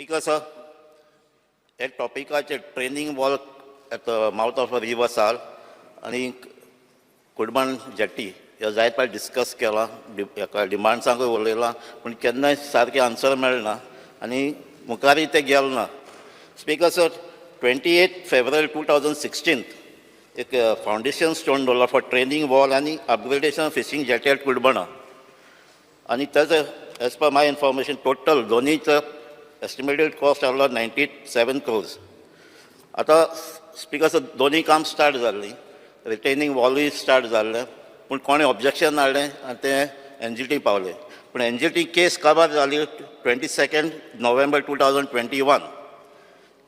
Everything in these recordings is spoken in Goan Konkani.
स्पीकर सर, हे टॉपिकाचेर training wall at the mouth of a river Sal आनी कुडमण जेट्टी ह्यो जायत फावट डिस्कस केला, हेका डिमांड्सांकूय उलयलां, पूण केन्नाय सारकें आन्सर मेळना आनी मुखारय तें गेलें ना. Speaker sir, 28 February 2016 एक फावंडेशन स्टोन दवरला फॉर ट्रेनिंग वॉल आनी upgradation fishing jetty at Cuncolim. आनी ताजो, as per my information, total दोनीचो estimated cost आहलो 97 क्रोर्स. आतां स्पीकर सर, दोनी काम स्टार्ट जाल्लीं, रिटेनिंग वॉलूय स्टार्ट जाल्लें, पूण कोणें ऑब्जेक्शन हाडलें आनी तें एनजीटी पावलें. पूण एनजीटी केस काबार जाली 22 November 2021.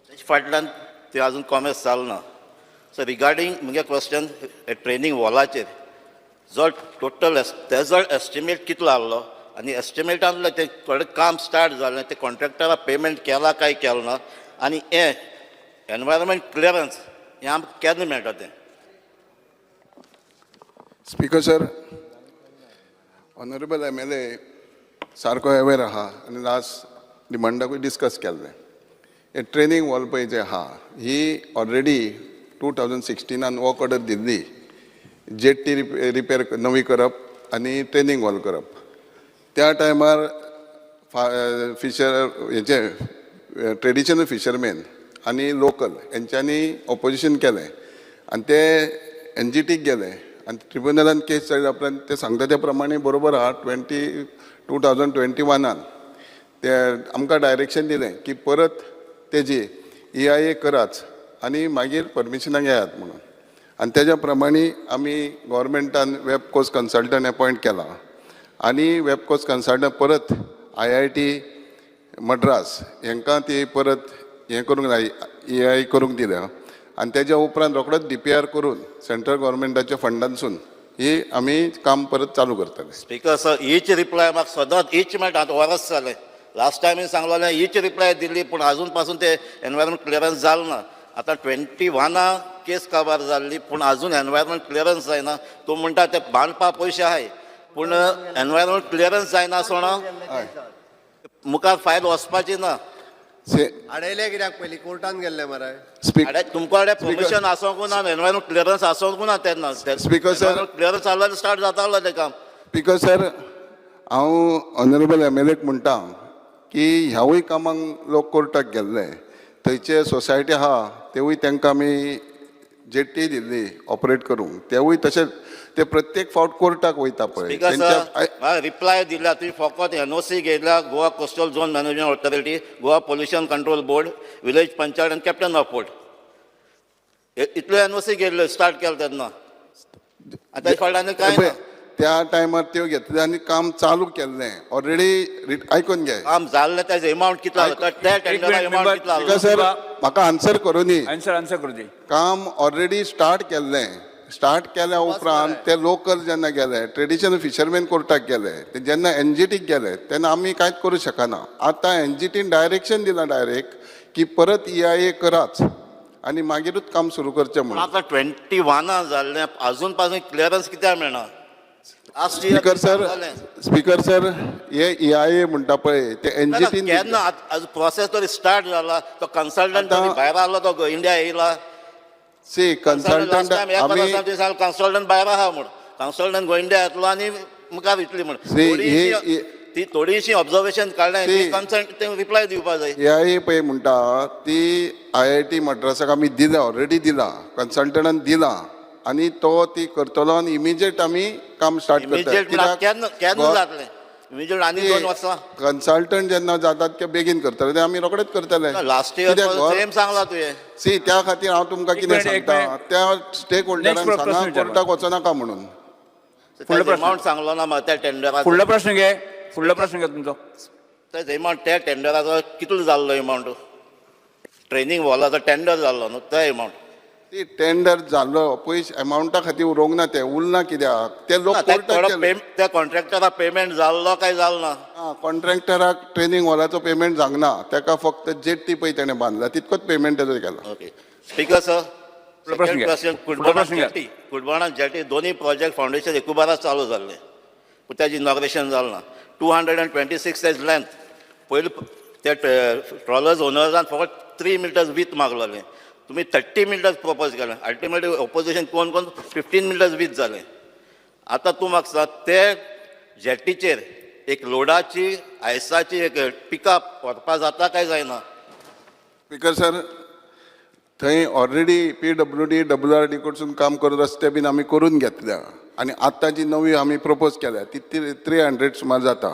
तेजे फाटल्यान ते अजून कॉमेस जाल ना. सो रिगार्डींग मुगे क्वेश्चन, ट्रेनिंग वॉलाचेर जो टोटल तेजो एस्टिमेट कितलो आहलो आनी एस्टिमेटांतलें तें थोडें काम स्टार्ट जालें, ते कॉन्ट्रॅक्टराक पेमेंट केला काय केलें ना आनी हें एनवायरमेंट क्लियरन्स हें आमकां केन्ना मेळटा तें? Speaker sir, honourable MLA सारको अवेर आहा आनी लास्ट डिमांडाकूय डिस्कस केल्लें. हे ट्रेनिंग वॉल पळय जे आहा, ही ऑलरेडी 2016नान वर्क ऑर्डर दिल्ली, जेट्टी रिपेर नवी करप आनी ट्रेनिंग वॉल करप. त्या टायमार फिशर हेचे ट्रेडिशनल फिशरमॅन आनी लोकल हेंच्यांनी ऑपोजिशन केलें आनी ते एनजीटीक गेले आनी ट्रिब्युनलान केस चलल्या उपरांत ते सांगता त्या प्रमाणे बरोबर आहा. 2021नान ते आमकां डायरेक्शन दिलें की परत तेजी ईआयए कराच आनी मागीर परमिशनाक येयात म्हणून. आनी तेज्या प्रमाणे आमी गोवोरमेंटान वेबकोस कन्सल्टंट एपॉयंट केला आनी वेबकोस कन्सल्टंट परत आयआयटी मड्रास हांकां ती परत हें करूंक जाय, ईआयए करूंक दिल्या. आनी तेज्या उपरांत रोखडोच डीपीआर करून सेंट्रल गोवोरमेंटाच्या फंडांसून ही आमी काम परत चालू करतले. स्पीकर सर, हीच रिप्लाय म्हाका सदांच हीच मेळटा. आतां वरस जालें, लास्ट टायमीय सांगलोलें, हीच रिप्लाय दिल्ली, पूण आजून पासून ते एनवायरमेंट क्लियरन्स जालें ना. आतां 21आ केस काबार जाल्ली, पूण आजून एनवायरमेंट क्लियरन्स जायना. तूं म्हणटा ते बांदपा पयशे आहाय, पूण एनवायरमेंट क्लियरन्स जायना आसतना मुखार फायल वचपाची ना. से अडयले कित्याक पयलीं? कोर्टान गेल्ले मरे. स्पीक अरे, तुमकां कडेन परमिशन आसोंकू ना, एनवायरमेंट क्लियरन्स आसोंकू ना तेन्ना. Speaker, sir. Clearance जाल्यार स्टार्ट जातालो तें काम. स्पीकर सर, हांव ऑनरेबल एमएलएक म्हणटा की ह्यावूय कामांक लोक कोर्टाक गेल्ले. थंयचे सोसायटी आहा, तेवूय तांकां आमी जेट्टी दिल्ली ऑपरेट करूंक. तेवूय तशेंच ते प्रत्येक फावट कोर्टाक वयता पळय. स्पीकर तेंच्या सर, रिप्लाय दिल्या तुवें, फकत एनओसी घेतल्या Goa Coastal Zone Management Authority, Goa Pollution Control Board, village panchayat आनी कॅप्टन ऑफ पोर्ट, इतल्यो एनओसी घेतल्यो स्टार्ट केलें तेन्ना. आनी ताच्या फाटल्यान आनी कांय पळय, ना. त्या टायमार त्यो घेतले आनी काम चालू केल्लें ऑलरेडी. आयकून घे. काम जाल्लें, तेजो एमावंट कितलो आसलो त्या टेंडरा? मिनिट, एमावंट कितलो स्पीकर आसलो? सर, म्हाका आन्सर करूं. आन्सर आन्सर करूं दी. काम ऑलरेडी स्टार्ट केल्लें. स्टार्ट केल्या उपरांत ते लोकल जेन्ना गेले, ट्रेडिशनल फिशरमॅन कोर्टाक गेले, ते जेन्ना एनजीटीक गेले तेन्ना आमी कांयच करूं शकना. आतां एनजीटीन डायरेक्शन दिलां डायरेक्ट की परत ईआयए कराच आनी मागीरूच काम सुरू करचें पूण म्हणून. आतां 21आ जाल्लें, अजून पासून क्लियरन्स कित्याक मेळना? Last year speaker sir, speaker sir, हे ईआयए म्हणटा पळय, ते एनजीटीन केन्ना प्रोसेस तरी स्टार्ट जाला? तो कन्सल्टंट तरी भायर आसलो, तो इंडिया येयला? सी, कन्सल्टंट आमी कन्सल्टंट भायर आहा म्हूण, कन्सल्टंट गोंयड्या येतलो आनी मुखार येतली म्हूण. See, ती थोडीशी ऑब्जर्वेशन काडलें, See, consult ते रिप्लाय दिवपा जाय. ईआयए पळय म्हणटा ती आयआयटी मद्रासाक आमी दिला, ऑलरेडी दिला, कन्सल्टंटान दिला आनी तो ती करतलो आनी इमिजिएट आमी काम स्टार्ट करता. इमिजिएट केन्ना केन्ना जातलें इमिजिएट? आनी 2 वर्सां? कन्सल्टंट जेन्ना जातात ते बेगीन करतले, ते आमी रोखडेच करतले. लास्ट इयर सेम सांगला तुवें. सी, त्या खातीर हांव तुमकां एक कितें मिनिट, एक सांगता, मिनिट. त्या स्टेक होल्डरांक प्रश्न सांगा विचार. कोर्टाक वचनाका म्हणून. फुडलो प्रश्न. अमावंट सांगलो ना म्हाका त्या टेंडराचो. फुडलो प्रश्न घे, फुडलो प्रश्न घे तुमचो. एमावंट त्या टेंडराचो कितलो जाल्लो एमावंट? ट्रेनिंग हॉलाचो टेंडर जाल्लो न्हू तो एमावंट? ती टेंडर जाल्लो पयस एमावंटा खातीर उरोवंक ना, ते उरना कित्याक ते लोक कोर्टाक गेले. त्या कॉन्ट्रॅक्टराक पेमेंट जाल्लो काय जालो ना? कॉन्ट्रॅक्टराक ट्रेनिंग हॉलाचो पेमेंट जावंक ना. ताका फक्त जेट्टी पळय तेणें बांदला तितकोच पेमेंट तेजो केला. Okay speaker sir. फुडलो प्रश्न घ्या. क्वेश्चन. फुडलो कुडबणा प्रश्न घ्या. जेटी, कुडबणा जेटी दोन्ही प्रोजेक्ट फाउंडेशन एकूबाराच चालू जाल्ले, पूण ताजें इनॉग्रेशन जालें ना. 226 तेज लेंथ. पयलीं ते ट्रॉलर्स ओनर्सान फकत 3 मिटर्स वीथ मागलेलें, तुमी 30 मिटर्स प्रपोज केलें. अल्टिमेटली ओपोजिशन कोण कोण 15 मिटर्स वीथ जालें. आतां तूं म्हाका सांग, ते जेटीचेर एक लोडाची आयसाची एक पिकअप व्हरपा जाता काय जायना? स्पीकर सर, थंय ऑलरेडी PWD WRD कडसून काम करून रस्ते बीन आमी करून घेतल्या आनी आतां जी नवी आमी प्रपोज केल्या ती 300 सुमार जाता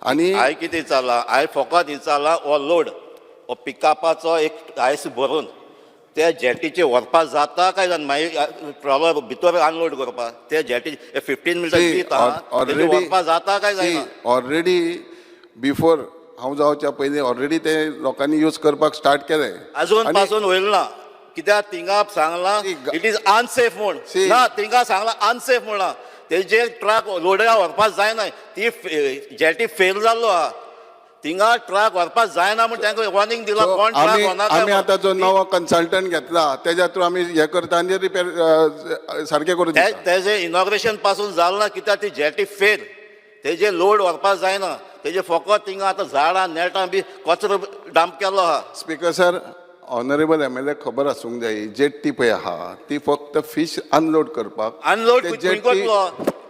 आनी हांवें कितें विचारलां? हांवें फकत विचारलां, हो लोड हो पिकअपाचो एक आयस भरून ते जेटीचे व्हरपा जाता काय जायना? मागीर ट्रॉलर भितर अनलोड करपा ते जेटी 15 मिटर वीथ आहा, तेजेर व्हरपा जाता काय जायना? ऑलरेडी बिफोर हांव जावच्या पयलीं ऑलरेडी ते लोकांनी यूज करपाक स्टार्ट केलें. अजून आनी पासून होईल ना, कित्याक थिंगा सांगलां See, it is unsafe म्हूण. See. ना, थिंगा सांगलां अनसेफ म्हणलां. तेजेर ट्रक लोडया व्हरपाक जायना. ती जेटी फेल जाल्लो आहा. थिंगा ट्रक व्हरपाक जायना म्हूण तांकां वॉर्निंग दिलां. So, कोण ट्रक आमी व्हरनाका आमी म्हूण. आतां जो नवो कन्सल्टंट घेतला तेज्या थ्रू आमी हे करता आनी रिपेर सारकें करून दिता. तेजें इनॉग्रेशन पासून जालें ना, कित्याक ती जेटी फेल. तेजे लोड व्हरपाक जायना. तेजे फकत थिंगा आतां झाडां नेटां बी कचरो डंप केल्लो आहा. Speaker sir, honourable MLA खबर आसूंक जाय, जेट्टी पळय आहा ती फक्त फीश अनलोड करपाक. अनलोड ते खंय जेट्टी करतलो?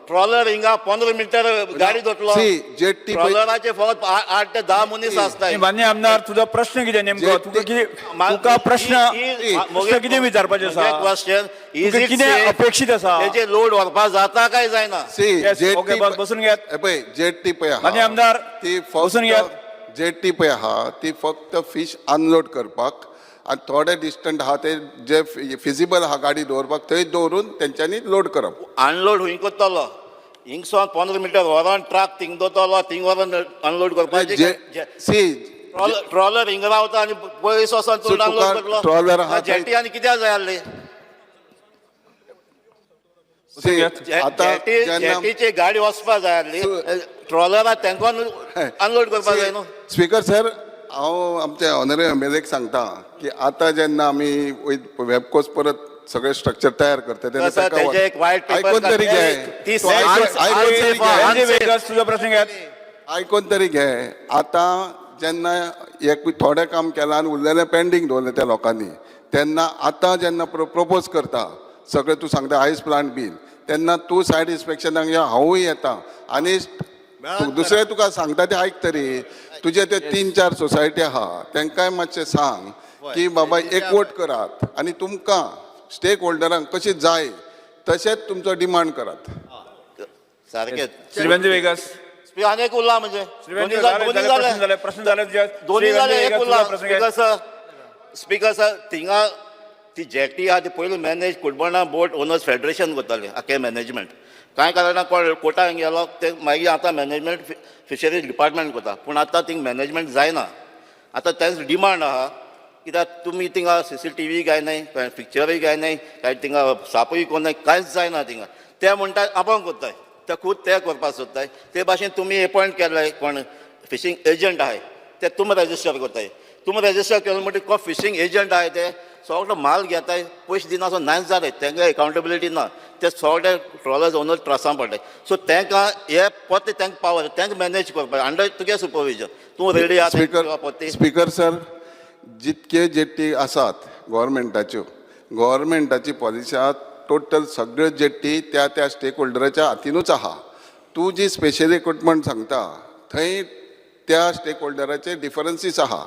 ट्रॉलर हिंगा 15 मिटर गाडी दोतलो? See, jetty पळय- ट्रॉलराचे फकत 8 ते 10 मनीस आसताय. मान्य आमदार, तुजो प्रश्न कितें नेमको? तुका कितें, तुका प्रश्न प्रश्न कितें विचारपाचें आसा? क्वेश्चन is तुका कितें अपेक्षीत आसा? तेजे लोड व्हरपाक जाता काय जायना? सी Yes, jetty okay, बसून घेयात. हे पळय, जेट्टी पळय आहा मान्य आमदार, ती बसून घेयात. फक्त जेट्टी पळय आहा ती फक्त फीश अनलोड करपाक आनी थोडे डिस्टंट आहा ते जे फिजिबल आहा गाडी दवरपाक थंय दवरून तेंच्यांनी लोड करप. अनलोड हुंय करतलो? हिंगसोन 15 मिटर व्हरोन ट्रक थिंग दवरतलो, थिंग व्हरोन अनलोड करपाचें? सी ट्रॉलर हिंगा रावता आनी पयस वचोन तूं So, तुका अनलोड करतलो? ट्रॉलर आहा थंय- जेटी आनी कित्याक जाय आसली? सी आतां जेटी जेन्ना जेटीची गाडी वचपा जाय आसली. ट्रॉलराक तेंकोन अनलोड करपा जाय न्हू. स्पीकर सर, हांव आमचे ऑनरेबल एमएलएक सांगता की आतां जेन्ना आमी वेबकोस परत सगळें स्ट्रक्चर तयार करता तेन्ना तसं ताका तेजें एक व्हायट पेपर आयकून तरी घे. ती तूं आयकून तरी घे. वेंजी वेगस, तुजो प्रश्न घेयात. आयकून तरी घे. आतां जेन्ना एक थोडें काम केलां आनी उरलेलें पेंडींग दवरलें त्या लोकांनी, तेन्ना आतां जेन्ना प्रोपोज करता सगळें, तूं सांगता आयस प्लांट बीन, तेन्ना तूं सायड इन्स्पेक्शनाक यो, हांवूय येता आनी दुसरें तुका सांगता तें आयक तरी. तुजे ते तीन चार सोसायटी आहा तांकांय मातशें सांग की बाबा एकवट करात आनी तुमकां स्टेक होल्डरांक कशी जाय तशेंच तुमचो डिमांड करात. सारकें. श्री वेंजी वेगस. आनी एक उरला म्हणजे श्री वेंजी, दोनी जाले दोनी जाले, प्रश्न जाले. जाले, प्रश्न जाले तुजे. दोनी श्री जाले. वेंजी एक वेगस, उरला. तुजो प्रश्न स्पीकर घे. सर, स्पीकर सर, थिंगा ती जेटी आहा ती पयलू मॅनेज कुडबणा बोट ओनर्स फेडरेशन करताले आखे मॅनेजमेंट. कांय कारणां कोण कोटांक गेलो ते मागीर आतां मॅनेजमेंट फिशरीज डिपार्टमेंट करता, पूण आतां थिंग मॅनेजमेंट जायना. आतां तेंच डिमांड आहा, कित्याक तुमी थिंगा CCTV काय नाय, कांय पिक्चरूय काय नाय, काय थिंगा सापूय कोण नाय, कांयच जायना थिंगा. ते म्हणटा आपूण करताय, ते खूद ते करपाक सोदताय. ते भाशेन तुमी एपॉयंट केले कोण फिशींग एजंट आहाय ते तुमी रजिस्टर करताय. तुमी रजिस्टर केले म्हणटकीर कोण फिशींग एजंट आहाय ते सगळो माल घेताय, पयशे दिना सो नायच जाले. तांकां एकाउंटेबिलिटी ना. ते सगळे ट्रॉलर्स ओनर त्रासान पडले. सो तांकां हे परते तांकां पावर तांकां मॅनेज करपाक अंडर तुगे सुपरविजन तूं रेडी आहा स्पीकर परती. स्पीकर सर, जितके जेट्टी आसात गव्हर्मेंटाच्यो, गव्हर्मेंटाची पॉलिसी आहा टोटल सगळ्यो जेट्टी त्या त्या स्टेक होल्डराच्या हातीनूच आहा. तूं जी स्पेशल इक्विपमेंट सांगता थंय त्या स्टेक होल्डराचे डिफरन्सीस आहा.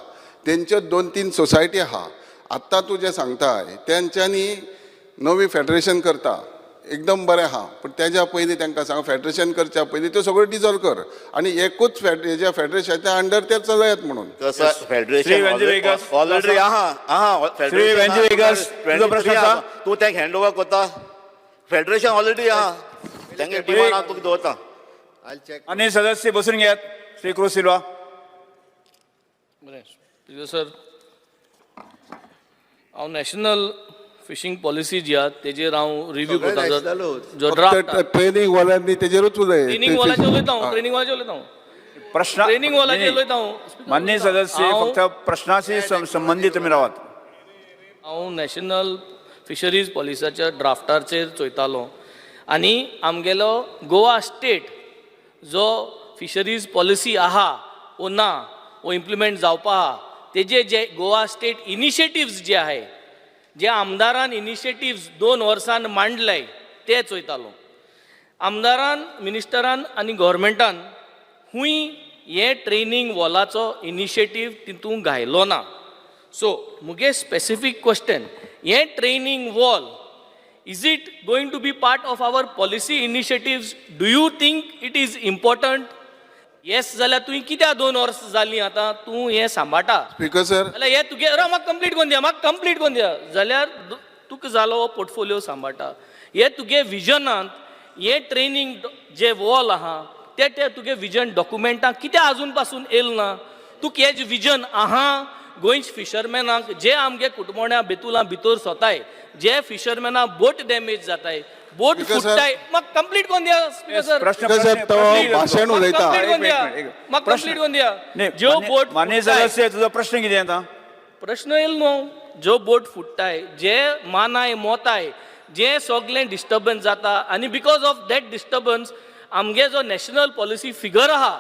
तेंच्यो दोन तीन सोसायटी आहा. आत्तां तूं जें सांगताय तेंच्यांनी नवी फेडरेशन करता एकदम बरें आहा, पूण तेज्या पयलीं तांकां सांग, फेडरेशन करच्या पयलीं त्यो सगळ्यो डिजॉल्व कर आनी एकूच हेज्या फेडरेशनाच्या अंडर ते चलयात म्हणून. तसं श्री फेडरेशन वेंजी वेगस. ऑलरेडी आहा आहा. श्री वेंजी वेगस, तुजो प्रश्न आसा? तूं तांकां हँड ओवर करता. फेडरेशन ऑलरेडी आहा. तांगे डिमांड हांव तुका दवरता. I check. आनी सदस्य बसून घेयात. श्री क्रूज सिल्वा. बरें स्पीकर सर, हांव नॅशनल फिशींग पॉलिसी जी आहा तेजेर हांव रिव्यू सगळें करता. nationalूच. जो ड्राफ्ट ट्रेनिंग वाल्यांनी तेजेरूच उलय. ट्रेनिंग वॉलाचेर उलयता हांव, ट्रेनिंग वॉलाचेर उलयता हांव. प्रश्न ट्रेनिंग वॉलाचेर नाही. उलयता हांव. मान्य सदस्य, हांव- फक्त प्रश्नाशी संबंधित तुमी रावात. हांव नॅशनल फिशरीज पॉलिसीच्या ड्राफ्टाचेर चोयतालो आनी आमगेलो गोवा स्टेट जो फिशरीज पॉलिसी आहा वो ना. वो इम्प्लिमेंट जावपा आहा तेजे जे गोवा स्टेट इनिशिएटिव्स जे आहाय जे आमदारान इनिशिएटिव्स 2 वर्सान मांडले ते चोयतालो. आमदारान, मिनिस्टरान आनी गव्हर्मेंटान खूंय हे ट्रेनींग वॉलाचो इनिशिएटीव तितूंत घायलो ना. सो मुगे स्पेसिफीक क्वेश्चन, हे training wall, is it going to be part of our policy initiatives? Do you think it is important? Yes जाल्यार तुवें कित्याक 2 वर्सां जालीं आतां तूं हें सांबाळटा? स्पीकर सर, जाल्यार हे तुगे राव, म्हाका कंप्लीट करून दिया, म्हाका कंप्लीट करून दिया. जाल्यार तुका जालो हो पोर्टफोलियो सांबाळटा, हे तुगे विजनांत हे ट्रेनींग जे वॉल आहा ते ते तुगे विजन डॉक्युमेंटाक कित्याक आजून पासून येयल ना? तुका हें विजन आहा गोंयच्या फिशरमॅनाक जे आमगे कुटमोण्या बेतुला भितर सोताय, जे फिशरमॅना बोट डॅमेज जाताय, बोट Speaker sir. फुट्टाय. म्हाका कंप्लीट करून दिया, स्पीकर सर. प्रश्न स्पीकर साहेब, तो प्रश्न- भाशण उलयता. कंप्लीट करून दिया. एक मिनिट, एक मिनिट. म्हाका प्रश्न- कंप्लीट करून दिया. न्ही, ज्यो बोट मान्य फुट्टाय- सदस्य, तुजो प्रश्न कितें आतां? प्रश्न येयल न्हू. ज्यो बोट फुट्टाय, जे मानाय मोताय, जे सगलें डिस्टर्बन्स जाता आनी because of that disturbance आमगे जो नॅशनल पॉलिसी फिगर आहा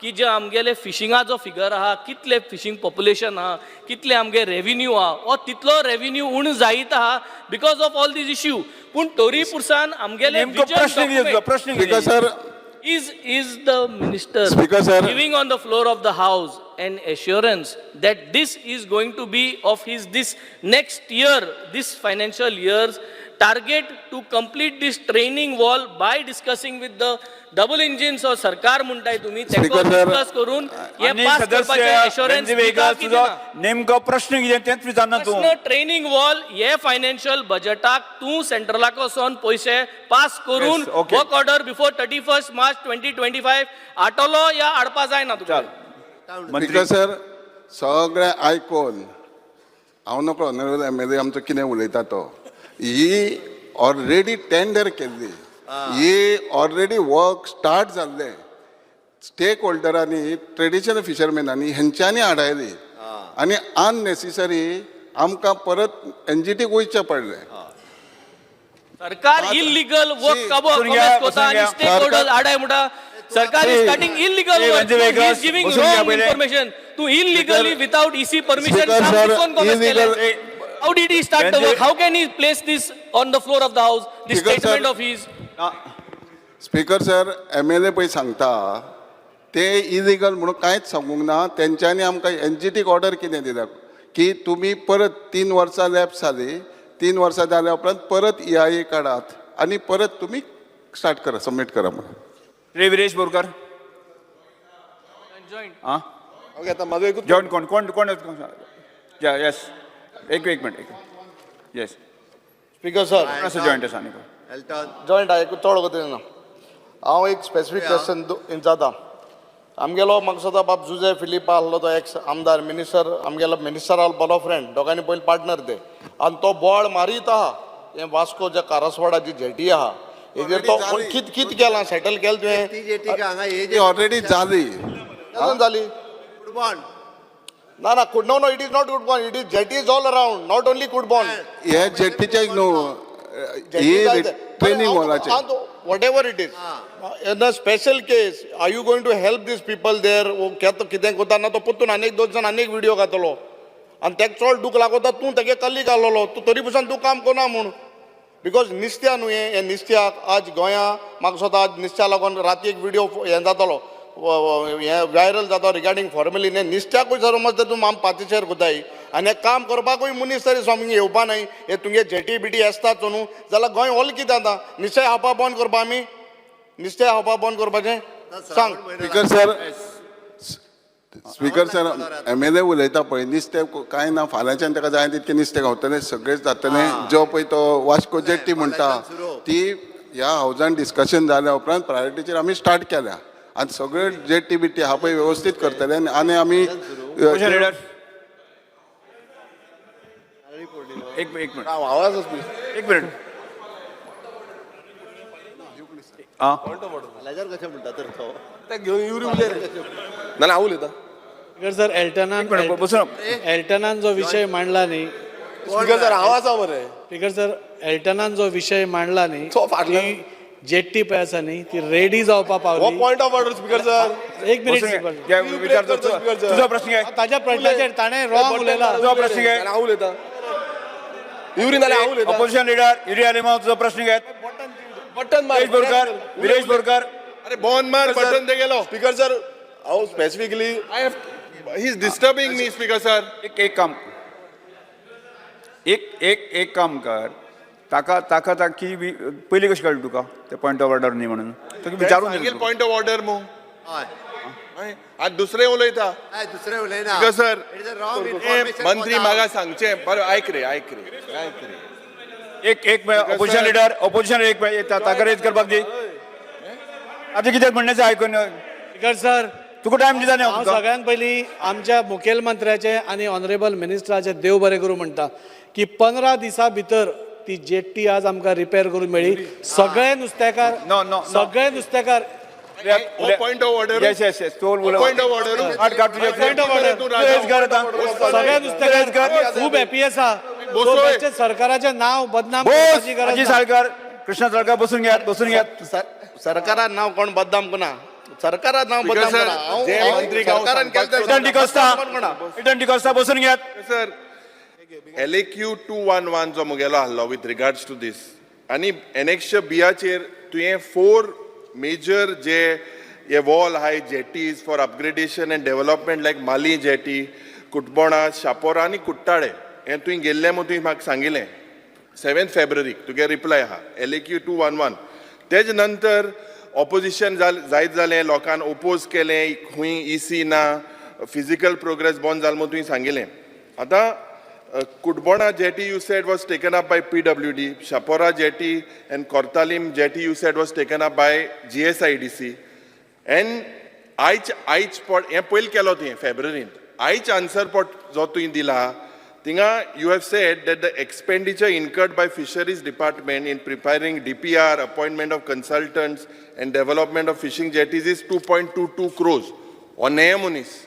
की जे आमगेले फिशिंगाचो फिगर आहा, कितले फिशींग पॉप्युलेशन आहा, कितले आमगे रेविन्यू आहा, हो तितलो रेविन्यू उणो जायत आहा because of all these issue. पूण तरी पुरसान आमगेले नेमको प्रश्न कितें तुजो? प्रश्न स्पीकर कितें? Sir, Is the minister Speaker, sir. Giving on the floor of the house an assurance that this is going to be of his this next year, this financial year's target to complete this training wall by discussing with the double engines or सरकार म्हणताय तुम्ही तेका Speaker, sir. Discuss करून हे माननीय पास करपाचें सदस्य assurance Venzy दिता वेगस, की तुजो दिना? नेमको प्रश्न कितें तेंच विचारना तूं. प्रश्न, ट्रेनिंग वॉल हे फायनान्शियल बजेटाक तूं सेंट्रलाक वचोन पयशे पास करून Yes, okay. Work order before 31 March 2025 आटोलो या हाडपा जायना तुका? चाल मंत्री. स्पीकर सर, सगळें आयकोन हांव नकळो ऑनरेबल एमएलए आमचो कितें उलयता तो. ही ऑलरेडी टेंडर केल्ली, ही ऑलरेडी वर्क स्टार्ट जाल्लें. स्टेक होल्डरांनी, ट्रेडिशनल फिशरमॅनांनी हेंच्यांनी आडायली आनी अननेसेसरी आमकां परत एनजीटीक वयचें पडलें. सरकार इलिगल वर्क See, काबो बसून घ्या, कॉमेस कोता बसून आनी घ्या. स्टेक होल्डर्स आडाय म्हणटा. सरकार is See, starting illegal See, work. Venzy Vegas, is giving बसून घ्या रॉंग पहिले. इन्फॉर्मेशन. तूं illegally without EC permission Speaker, काम sir, कितकोन कॉमेस केलें? illegal- How did he start the Venzy- work? How can he place this on the floor of the house, this Speaker, sir. Statement of his? Speaker sir, MLA पळय सांगता ते इलिगल म्हणून कांयच सांगूंक ना. तेंच्यांनी आमकां एनजीटीक ऑर्डर कितें दिल्या की तुमी परत 3 वर्सां लॅप्स जाली, 3 वर्सां जाल्या उपरांत परत ईआयए काडात आनी परत तुमी स्टार्ट करा, सबमीट करा म्हणून. श्री विरेश बोरकर. Joint. आं. ओके, आता म्हाजो एकूच जॉईन कोण कोण कोण? येस, एक एक मिनिट, एक. येस. स्पीकर सर, असं जॉईंट आसा न्ही? एल्टन. जॉयंट एक चड वगत ना. हांव एक स्पेसिफीक क्वेश्चन विचारता. आमगेलो म्हाका दिसता बाब जुजे फिलीप आहलो, तो एक्स आमदार, मिनिस्टर, आमगेलो मिनिस्टरालो बरो फ्रेंड. दोगांनी पयलीं पार्टनर ते आनी तो बोवाळ मारीत आहा. हें वास्को जे कारसवाडा जी जेटी आहा हेजेर तो Already जाली. कित कित केलां सेटल केलें तुवें? ती जेटी का हांगा हे ती ऑलरेडी जाली. केन्ना जाली? कुडबण. ना ना, no no, it is not Cudborne, it is jetty is all around, not only Cudborne. हे जेटीचे न्हू, ही training वॉलाचे. Whatever it is, in a special case, are you going to help these people there? कितें करता ना तो परतून आनी एक दोन जाण आनी एक व्हिडियो घातलो आनी तेका चड दूख लागता. तूं तेगे कल्ली घालोलो, तूं तरी पसून तूं काम करना म्हूण, because निस्त्या न्हू हें, हें निस्त्याक आज गोंया म्हाका दिसता आज निस्त्या लागून राती एक व्हिडियो हें जातलो, हें व्हायरल जाता रिगार्डींग फॉर्मेलीन. हें निस्त्याकूय समज तूं आम पातिशेर कोताय आनी हें काम करपाकूय मनीस तरी सामकें येवपा नाय. हे तुमगे जेटी बिटी आसतात न्हू, जाल्यार गोंय ऑल कितें जाता? निस्त्या खावपा बंद करपा आमी? निस्त्या खावपा बंद करपाचें सांग. Speaker sir, speaker sir, MLA उलयता पळय नुस्तें कांय ना. फाल्यांच्यान ताका जाय तितकें नुस्तें गावतलें, सगळेंच जातलें. जो पळय तो वास्को जेट्टी म्हणटा ती ह्या हावजान डिस्कशन जाल्या उपरांत प्रायोरिटीचेर आमी स्टार्ट केल्या आनी सगळे जेट्टी बिट्टी आहा पळय वेवस्थीत करतले आनी आमी ऑपोजिशन लिडर, एक एक मिनिट. आवाज. एक मिनिट. आं. फाल्यांच्यान कशें म्हणटा तर तो? ना, हांव उलयता. स्पीकर सर, एल्टनान एक मिनिट, बसून. एल्टनान जो विशय मांडला न्ही. स्पीकर सर, हांव आसा मरे. स्पीकर सर, एल्टनान जो विशय मांडला न्ही तो फाटल्यान. की जेट्टी पळय आसा न्ही ती रेडी जावपा हो पावली. Point of order, speaker sir. एक मिनिट बसून घे. स्पीकर. घे, विचार तुझो प्रश्न घे. ताज्या प्रश्नाचेर ताणें रॉंग उलयला. तुझो प्रश्न घे. हांव उलयता, युरी नाल्यार हांव उलयता. ऑपोजिशन लिडर युरी आलेमाव, तुझो प्रश्न घे. बटन मार. विरेश बोरकर, विरेश बोरकर. अरे बोन मार बटन ते गेलो. स्पीकर सर, हांव specifically I have he is disturbing me, speaker sir. एक एक काम, एक एक एक काम कर. ताका ताका ताकी पयली कशी कळ्ळी तुका ते पॉयंट ऑफ ऑर्डर न्ही म्हणून? तुका विचारून सांगील दिलें तुका. पॉयंट ऑफ ऑर्डर मू. हय. आनी दुसरें उलयता. हय, दुसरें उलयना. Speaker sir, it is a wrong हे इन्फॉर्मेशन. मंत्री म्हाका सांगचें बरें. आयक रे, आयक रे, आयक रे. एक एक ऑपोजिशन लिडर, ऑपोजिशन एक ताका रेज करपाक दी. आतां कितें म्हणण्याचें आयकून. स्पीकर सर, तुका टायम दिता न्ही हांव हांव तुका. सगळ्यांत पयलीं आमच्या मुखेलमंत्र्याचें आनी ऑनरेबल मिनिस्टराचें देव बरें करूं म्हणटा की 15 दिसां भितर ती जेट्टी आज आमकां रिपेर करून मेळ्ळी. सगळे नुस्तेकार No, no, no. सगळे नुस्तेकार. हो point of order. Yes, तू पॉयंट ऑफ ऑर्डर. काड काड तुजें. Point of order. तू रेज कर आतां. सगळे रेज नुस्तेकार कर. खूब हॅपी आसा. बसोय. बेश्टें सरकाराचें नांव बदनाम बोस करपाची गरज अजी ना. साळकर, कृष्णा साळकर, बसून घेयात, बसून घेयात. सरकारान नांव कोण बदनाम करना, सरकारान नांव स्पीकर बदनाम सर, करना. हांव- जे हांव मंत्री गांव सरकारान केलें तें रिटर्न डिकोस्ता, कोण कोणा. रिटर्न डिकोस्ता, बसून घेयात. Sir, LAQ 211 जो मुगेलो आहलो विथ रिगार्ड्स टू दीस आनी एनेक्श बियाचेर तुवें फोर मेजर जे हे वॉल आहाय jetties for upgradation and development like Mali jetty, Cutbona, Chapora आनी कुट्टाळे, हें तुवें गेल्लें म्हूण तुवें म्हाका सांगिल्लें 7 फेब्रुवारीक. तुगे रिप्लाय आहा LAQ 211. तेज नंतर ऑपोजिशन जायत जालें, लोकान ओपोज केलें, खंय इसी ना, फिजिकल प्रोग्रेस बंद जालो म्हूण तुवें सांगिल्लें. आतां Cutbona jetty you said was taken up by PWD, Chapora jetty and Cortalim jetty you said was taken up by GSIDC. And आयज आयज पट हें पयलीं केलो तुवें फेब्रुवारींत. आयज आन्सर पट जो तुवें दिला थिंगा you have said that the expenditure incurred by fisheries department in preparing DPR, appointment of consultants and development of fishing jetties is 2.22 crores. हो न्हय मनीस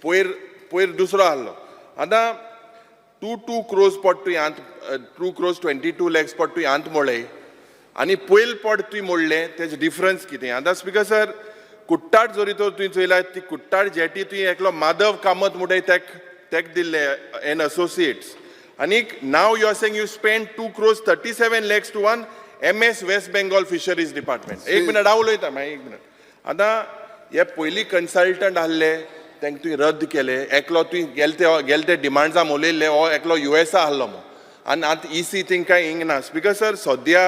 पयर पयर दुसरो आहलो. आतां 2.2 क्रोज पट तुवें आंत, 2 crores 22 lakhs पट तुवें आंत मोळ्ळे आनी पयल पट तुवें मोडलें, तेजें डिफरन्स कितें? आतां स्पीकर सर, कुट्टाट जरी तर तुवें चोयल्यार ती कुट्टाट जेटी तुवें एकलो माधव कामत म्हणटाय तेक तेक दिल्ले एन असोसिएट्स आनीक now you are saying you spend 2 crores 37 lakhs to one MS West Bengal fisheries department. एक मिनट, हांव उलयता मागीर, एक मिनट. आतां हे पयलीं कन्सल्टंट आहले तांकां तुवें रद्द केले. एकलो तुवें गेले ते गेले ते डिमांड्सा उलयल्ले, हो एकलो युएसा आहलो म्हूण आनी आतां इसी थिंग कांय हिंग ना. स्पीकर सर, सद्या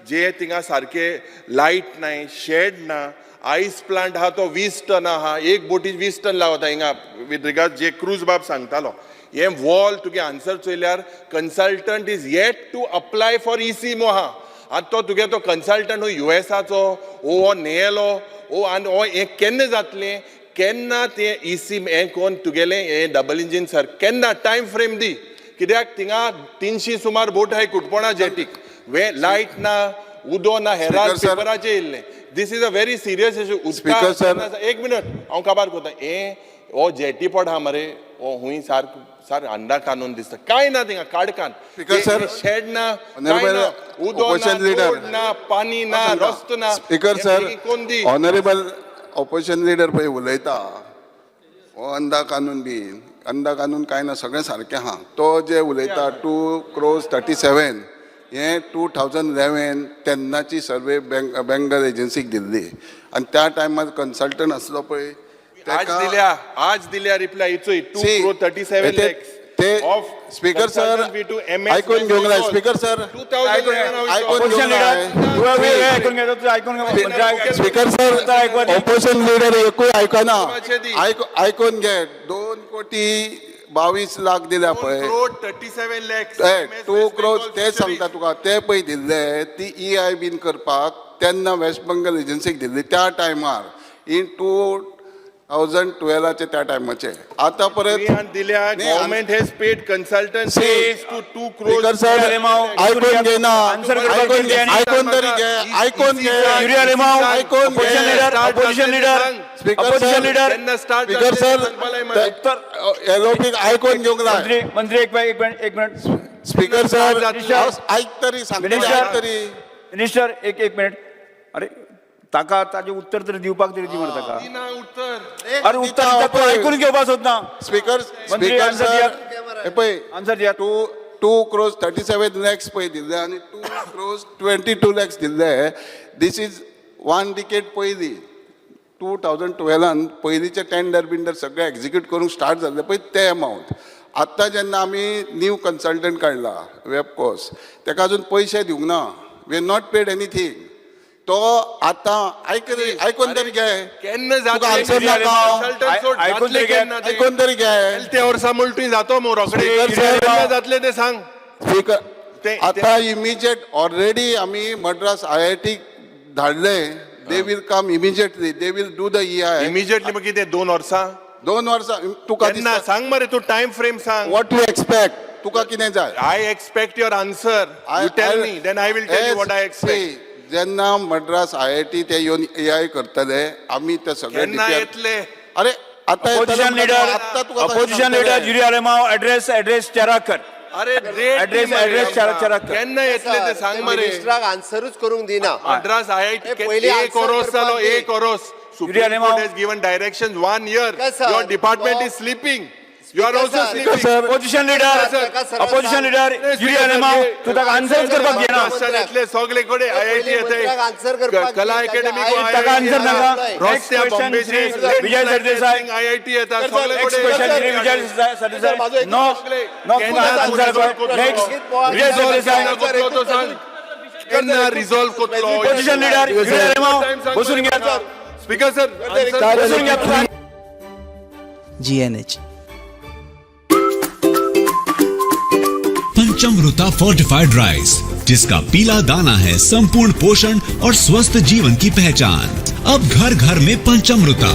जे थिंगा सारके लायट नाय, शेड ना, आयस प्लांट आहा तो 20 टन आहा, एक बोटी 20 टन लावता हिंगा. विथ रिगार्ड जे क्रूज बाब सांगतालो, हे वॉल तुगे answer चोयल्यार consultant is yet to apply for EC मो आहा. आतां तो तुगे तो कन्सल्टंट हो युएसाचो ओ हो न्हेलो ओ आनी हो हें केन्ना जातलें, केन्ना तें इसी हें कोन्न तुगेलें हें डबल इंजीन सर केन्ना टायम फ्रेम दी, कित्याक थिंगा 300 सुमार बोट आहाय कुटपणा जेटीक, वे लायट ना, उदो ना, हेराल्ड Speaker sir. पेपराचेर येयल्लें. This is a very serious issue. Speaker sir. एक मिनट, हांव काबार करता. हें हो जेटी पड आहा मरे, हो हुंय सारको सार अंडा कानून दिसता, कांय ना थिंगा काडकान. Speaker sir. Shed ना, कांय Honorable ना, उदो ना, opposition leader. रोड ना, पाणी ना, रस्तो ना. स्पीकर हें सर, बेगीन कोण दी. ऑनरेबल ऑपोजिशन लिडर पळय उलयता, हो अंदा कानून बी अंदा कानून कांय ना, सगळें सारकें आहा. तो जे उलयता 2 क्रोज 37, हें 2011 तेन्नाची सर्वे बँक बेंगल एजन्सीक दिल्ली आनी त्या टायमार कन्सल्टंट आसलो पळय आज तेका. दिल्या, आज दिल्या रिप्लाय इचोय two See, crore thirty seven ते लॅक्स ते स्पीकर सर, आयकून घेवंक जाय स्पीकर सर. आयकून ऑपोजिशन घेवंक जाय. लिडर, आयकून घे तुझं, ऐकून घे. स्पीकर सर, ऑपोजिशन लिडर एकूय आयकना. आयकून घे, 2 कोटी 22 लाख दिल्या पळय. क्रोड 37 लॅक्स. 2 क्रोज ते सांगता तुका, ते पळय दिल्ले ती ई I बीन करपाक तेन्ना वेस्ट बंगाल एजन्सीक दिल्ली त्या टायमार इन 2012आचे त्या टायमाचे. आतां परत दिल्या. न्ही, government has paid consultant See, to 2 crore. Speaker sir, आयकून घेना. आन्सर करपाक आयकून दिली आनी- आयकून तरी घे, आयकून घे. युरी आलेमाव, आयकून घे. Opposition leader, opposition leader, speaker opposition sir, leader. केन्ना स्टार्ट स्पीकर सर, एलओपी आयकून घेवंक जाय. मंत्री, मंत्री, एक एक मिनिट, एक मिनिट. Speaker sir, minister. आयक तरी, सांगता मिनिस्टर. आयक तरी. मिनिस्टर, एक एक मिनिट. अरे ताका ताजें उत्तर तरी दिवपाक तरी दी मरे ताका. दिना उत्तर. अरे उत्तर दिता तूं, आयकून घेवपाक सोदना. स्पीकर, मंत्री, स्पीकर answer sir, दियात. हे पळय, आन्सर दियात. 2 crores 37 lakhs पळय दिल्ले आनी 2 crores 22 lakhs दिल्ले. This is one decade पयलीं, 2012न पयलींचे टेंडर बिंडर सगळे एक्झिक्यूट करूंक स्टार्ट जाल्ले पळय ते अमावंट. आत्तां जेन्ना आमी न्यू कन्सल्टंट काडला वेबकोस, तेका अजून पयशे दिवंक ना. We not paid anything. तो आतां आयक रे, आयकून तरी घे. केन्ना तुका जातले? आन्सर नाका. Consultant सोड, आयकून जातले तरी घे. केन्ना ते? आयकून तरी घे. ते वर्सा म्हणटा तुवें जातो मो रोखडे. Speaker sir. केन्ना जातले ते सांग. स्पीकर, ते- आता इमिजिएट ऑलरेडी आमी मद्रास आयआयटी धाडले. They will come immediately, they will do the EI. Immediately मग कितें, 2 वर्सां? 2 वर्सां तुका केन्ना सांग मरे तूं, टायम फ्रेम सांग. What you expect? तुका कितें जाय? I expect your answer. You tell me, then I will tell you what I expect. जेन्ना मद्रास आयआयटी ते येवन ईआय करतले, आमी ते सगळे केन्ना DPR येतले? अरे आता अपोजिशन लिडर, आता तुका कशें अपोजिशन सांगतले? लिडर जुरी आलेमाव, एड्रेस एड्रेस चेराकर. अरे डेट Address, address, चार अक्षरात कर. केन्ना येतले ते सांग मरे. मिनिस्टराक आन्सरूच करूंक दिना. मद्रास आयआयटी हे पयलीं एक answer ओरोस करपाक जालो दी. एक ओरोस. Yuri Supreme Alemao. Court has given direction one year. Speaker sir, your department तो- is sleeping. You are also sir. Sleeping. Sir. Opposition leader, ताका सरळ अपोजिशन सांग. लिडर युरी आलेमाव, तूं ताका आन्सरूच करपाक दिना. महाराष्ट्रांतले सगळे कडेन आयआयटी पयलीं मंत्र्याक answer येता, करपाक कला दी, अकॅडमी, ताच्या ताका आन्सर नाका. रस्त्या Next question, बॉम्बेचे श्री विजय सरदेसाय. आयआयटी येता सगळे नेक्स्ट क्वेश्चन श्री कडेन. विजय सरदेसाय. नो नो, तुका आन्सर कर. नेक्स्ट विजय सरदेसाय. केन्ना करतलो तो सांग, केन्ना रिझॉल्व करतलो? अपोजिशन लिडर युरी आलेमाव, बसून घ्या. स्पीकर सर, बसून घ्या तुका. GNH. Panchamrita fortified rice, जिसका पीला दाना है संपूर्ण पोषण और स्वस्थ जीवन की पहचान। अब घर घर में पंचमृता।